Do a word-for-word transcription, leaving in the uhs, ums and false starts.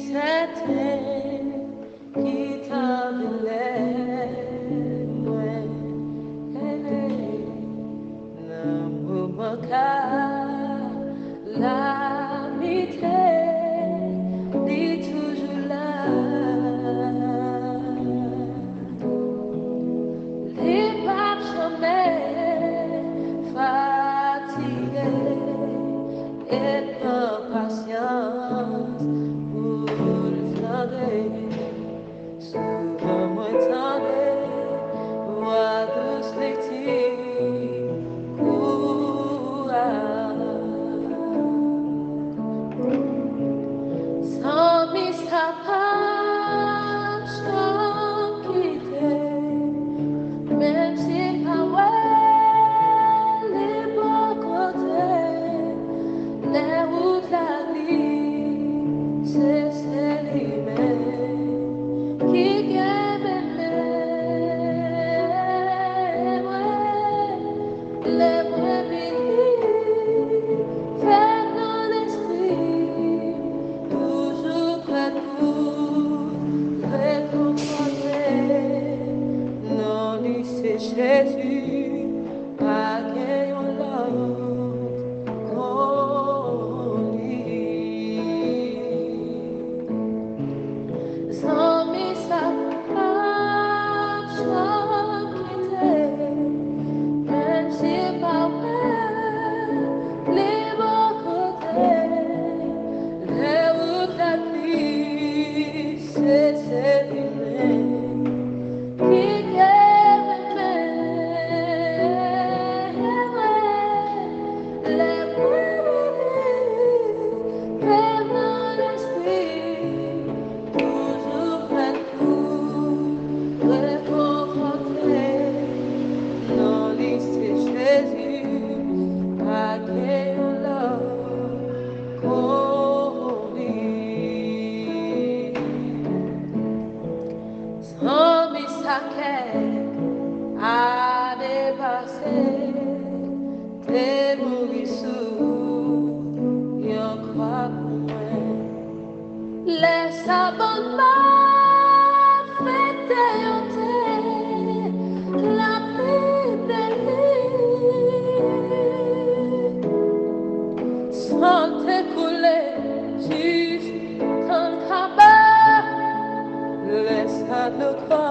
Sèten ki tande lè mwen rele nan moman kalamite, li toujou la. Li p ap janmen fatige e pran pasyans pou l tande. Souvan mwen tande vwa dous li di, kouraj. Zanmi sa p ap janm kite, menm si pa wè li bò kote. Lè wout la glise, se li menm ki kenbe men mwen. Lè mwen vini fèb nan lespri, toujou prèt pou rekonfòte. Non li se Jezi, pa gen yon lòt kon li. Zanmi sa p ap janm kite, menm si pa wè li bò kote. Lè wout la glise, se li menm ki kenbe men mwen. Lè mwen mouri, kenbe nan lespri, toujou prèt pou rekonfòte. Non li se Jezi, pa gen yon lòt kon li. Zanmi sa kè ane pase te mouri sou yon kwa pou mwen. Lè savann mwen fete yon te lapli deli. San te koule jis tan kaba. Lè sa dlo kwa